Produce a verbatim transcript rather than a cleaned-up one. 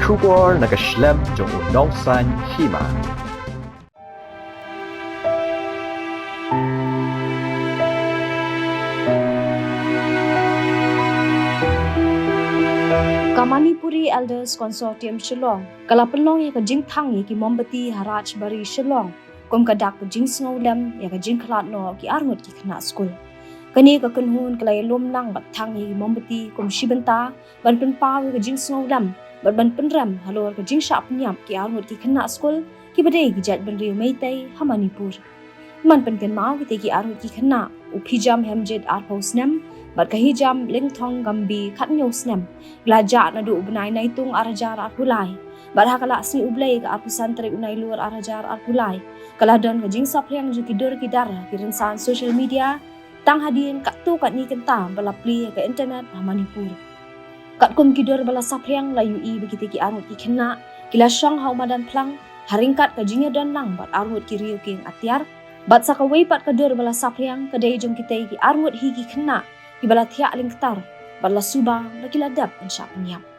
Khubor na ka shlem jong u nongsan hima. Ka Manipuri Elders Consortium Shillong ka la pynlong ïa ka jingthang ïa ki mombati ha Rajbari Shillong kum ka dak ka jingsngewlem ïa ka jingkhlad noh ki arngut ki khynnah skul. Kane ka kynhun ka la ïalum lang bad thang ïa ki mombati kum shi bynta ban pynpaw ïa ka jingsngewlem bad ban pynrem halor ka jingshah pynïap ki arngut ki khynnah skul kiba dei ki jaitbynriew Meitei ha Manipur. Man pynkynmaw, kita ki arngut ki khynnah, u Phijam Hemjit arphew snem bad ka Hijam Lingthong Gambi khathynñiew snem, ki la jah naduh u bnai Naitung ar hajar arphew lai. Bad ha ka lad sngi U Blei ka arphew san tarik u Nailur ar hajar arphew lai ka la don ka jingsaphriang jong ki dur ki dar ha ki rynsan social media tang hadien katto katne kynta ba la plie ha ka internet ha Manipur. Katkum ki dur ba la saphriang, la ïohi ba kita ki arngut ki khynnah ki la shong ha u madan phlang ha ryngkat ka jingïadon lang bad arngut ki riew kieng atiar. Bad sa kawei pat ka dur ba la saphriang ka dei jong kita ki arngut hi ki khynnah kiba la thiah lyngktar bad la suba ba ki la dep ban shah pynïap.